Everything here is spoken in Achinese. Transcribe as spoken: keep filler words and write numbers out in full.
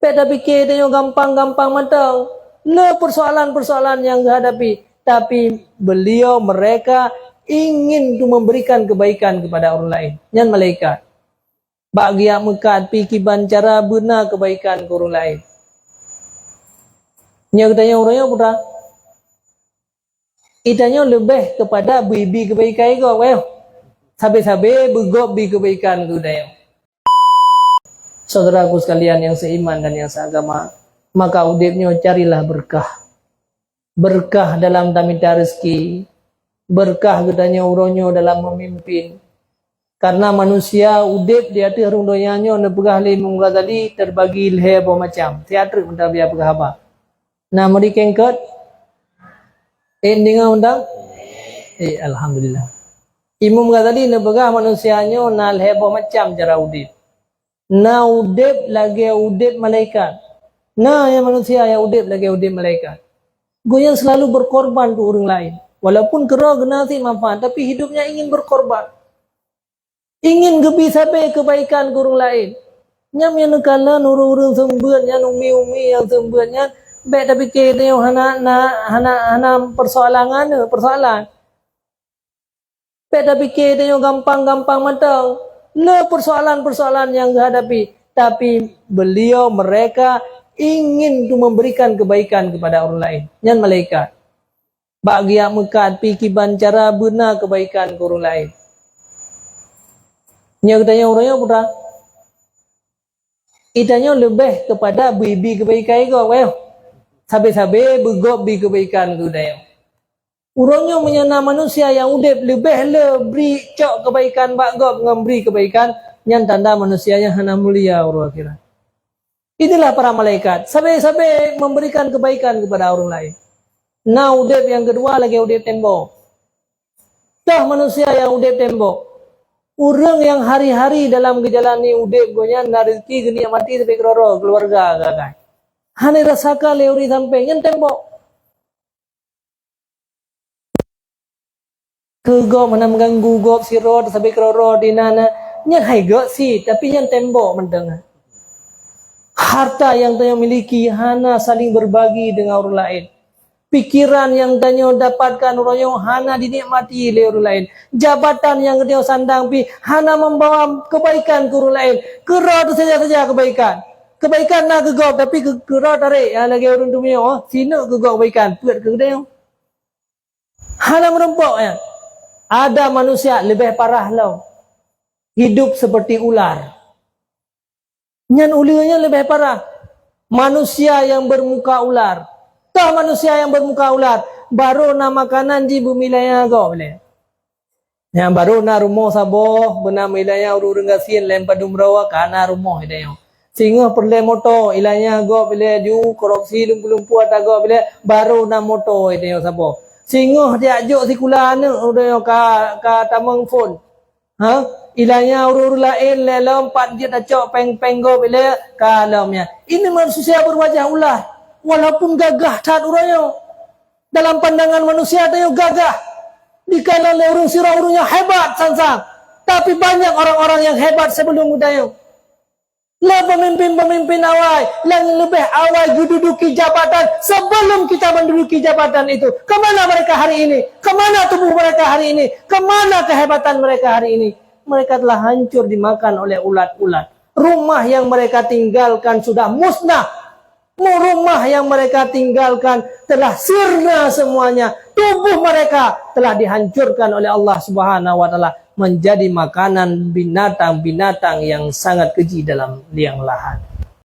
Bék tapike tanyoe gampang-gampang mantong le persoalan-persoalan nyang geuhadapi, tapi beliau, mereka ingin untuk memberikan kebaikan kepada orang lain. Nyan malaikat. Bak geujak meukat pih kiban cara beuna kebaikan keu ureuëng laén. Nyoe geutanyoe uroe nyoe peue? Geutanyoe leubeh keupada bri-bri kebaikan gob, eh. Sabe-sabe beugop bri kebaikan keu geutanyoe. Saudaraku sekalian yang seiman dan yang seagama, maka udeb nyoe carilah berkah. Berkah dalam tamita rezeki, berkah geutanyoe uroe nyoe dalam memimpin. Karena manusia udeb di ateueh rhueng donya nyoe neupeugah lé Imam Ghazali terbagi lhée boh macam. Siat treuk meutabia peugah haba. Na meuri kengkot? Eh, deungoe undang? Eh, alhamdulillah. Imam Ghazali neupeugah manusia nyoe na lhée boh macam cara udeb. Na udeb lagée udeb malaikat. Na nyang manusia nyang udeb lagée udeb malaikat. Gobnyan selalu berkorban untuk ureuëng laén. Walaupun keudroe geunaséh manfaat, tapi hidupnya ingin berkorban. Ingin geubri sabe kebaikan keu ureuëng laén. Nyan nyang neukalon ureuëng-ureuëng seumeubeuet nyan, umi-umi nyang seumeubeuet nyan, bék tapike tanyoe hana, na, hana, hana persoalan, hana persoalan. Bék tapike tanyoe gampang-gampang mantong le persoalan-persoalan nyang geuhadapi, tapi beliau, mereka ingin untuk memberikan kebaikan kepada orang lain. Nyan malaikat. Bak geujak meukat pih kiban cara beuna kebaikan keu ureuëng laén. Nyoe geutanyoe uroe nyoe peue? Geutanyoe leubeh keupada bri-bri kebaikan gob, eh. Sabe-sabe beugop bri kebaikan keu geutanyoe. Uroe nyoe meunyoe na manusia nyang udeb leubeh le bri cok kebaikan bak gob ngon bri kebaikan, nyan tanda manusia nyan hana mulia uroe akhirat. Inilah para malaikat, sabe-sabe memberikan kebaikan kepada orang lain. Na udeb nyang keudua lagée udeb tembok. Toh manusia nyang udeb tembok. Ureuëng nyang hari-hari dalam geujalani udeb gobnyan na rezeki geunikmati sabe keudroe-droe keuluwarga geuh. Hana rasakan lé ureuëng sampéng nyan tembok. Keu gob hana meuganggu gob sidroe sabe keudroe-droe di na, na, nyan hai gét cit, tapi nyan tembok mantong. Harta nyang tanyoe miliki hana saling berbagi dengan ureuëng laén. Pikiran nyang tanyoe dapatkan uroe nyoe hana dinikmati lé ureuëng laén. Jabatan nyang tanyoe sandang pih hana membawa kebaikan keu ureuëng laén. Keudroe teuh saja-saja kebaikan. Kebaikan na keu gob, tapi keu, keudroe tarek, ya, lagée ureuëng teumiyueb, oh, sineuk keu gob kebaikan, peuet keu geutanyoe. Hana meurumpok nyan. Ada manusia leubeh parah lom. Hidup seperti ular. Nyan uleue nyan leubeh parah. Manusia nyang bermuka ular. Toh manusia nyang bermuka ular, barô na makanan jih beumilék gob lé. Nyan barô na rumoh saboh, beuna milék ureuëng gasien lom padum droe ka na rumoh geutanyoe. Singoh peureulée moto, ilanya gob ilée ju, korupsi lumpu-lumpu ata gob ilée, barô na moto geutanyoe saboh. Singoh jak jok sikula aneuëk geutanyoe ka, ka tamong phon. Ha? Ilanya ureuëng-ureuëng laén lé lom pat jeuet tacok péng-péng gob ilée ka lom nyan. Ini manusia berwajah ular, walaupun gagah that uroe nyoe. Dalam pandangan manusia tanyoe gagah. Dikalon lé ureuëng sidroe ureuëng nyang hebat sang-sang. Tapi banyak orang-orang yang hebat sebelum geutanyoe. Lé pemimpin-pemimpin awai, nyang leubeh awai geududuki jabatan, sebelum kita menduduki jabatan itu, ke mana mereka hari ini? Ke mana tubuh mereka hari ini? Ke mana kehebatan mereka hari ini? Mereka telah hancur dimakan oleh ulat-ulat. Rumah yang mereka tinggalkan sudah musnah. Rumah yang mereka tinggalkan telah sirna semuanya. Tubuh mereka telah dihancurkan oleh Allah Subhanahu wa Taala, menjadi makanan binatang-binatang yang sangat keji dalam liang lahat.